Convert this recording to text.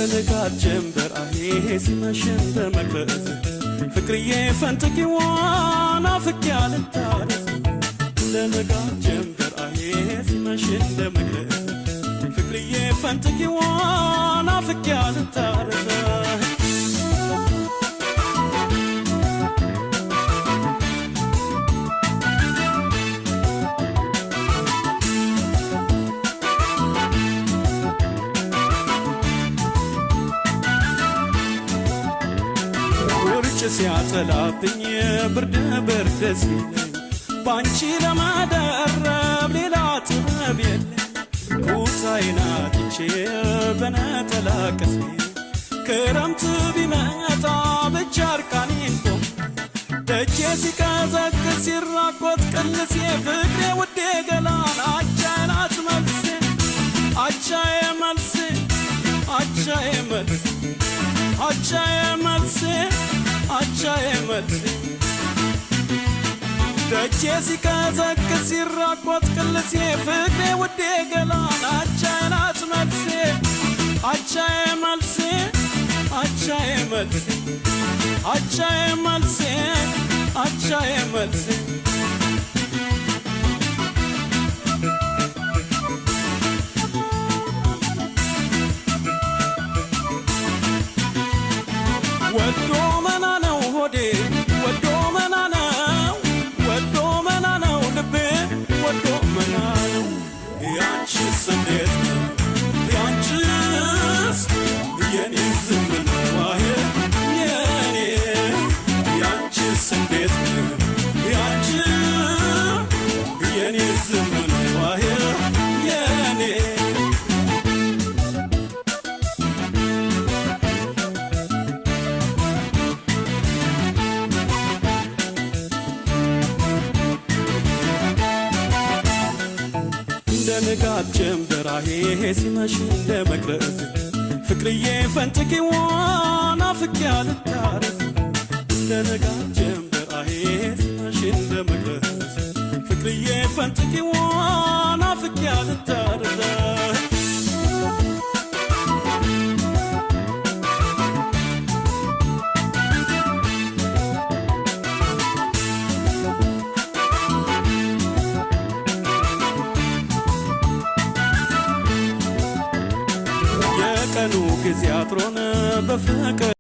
ንጋት ጀንበር አሄ ሲመሽ እንደ መቅረዝ ፍቅርዬ ፈንጥቂዋ ናፍቄ አልታረስ እንደ ንጋት ጀንበር አሄ ሲመሽ እንደ መቅረዝ ፍቅርዬ ፈንጥቂዋ ናፍቄ አልታረስ ሲያጠላብኝ ብርድ ብርድ ሲለኝ ባንቺ ለመደረብ ሌላ ጥበብ የለኝ ኩታዬን አጥቼ በነጠላ ቀስሜ ክረምት ቢመጣ ብቻ እርቃኔን ቆሜ ደጄ ሲቀዘቅዝ ሲራቆት ቅልሴ ፍቅሬ ውዴ ገላን አቻዬ ናት መልሴ አቻዬ መልሴ አቻዬ መልሴ አቻዬ መልሴ አቻዬ መልሴ ደጄ ሲቀዘቅዝ ሲራቆት ቅልሴ ፍቅሬ ውዴ ገላን አቻዬ ናት መልሴ አቻዬ መልሴ አቻዬ መልሴ አቻዬ መልሴ አቻዬ መልሴ ወዶ መና ነው ሆዴ ወዶ መና ነው ወዶ መና ነው ልቤ ወዶ መና ነው ያንቺስ እንዴት ነው ያንቺስ የኔ ዝም ነው አሄ የኔ ያንቺስ እንዴት ነው ያንቺ የኔ ዝም ነው አሄ የኔ እንደ ንጋት ጀንበር አሄ ሲመሽ እንደ መቅረዝ ፍቅርዬ ፈንጥቂዋ ናፍቄ አልታረስ እንደ ንጋት ጀንበር አሄ ሲመሽ እንደ መቅረዝ ፍቅርዬ ፈንጥቂዋ ናፍቄ አልታረስ የቀኑ ጊዜ አጥሮን በፍቅር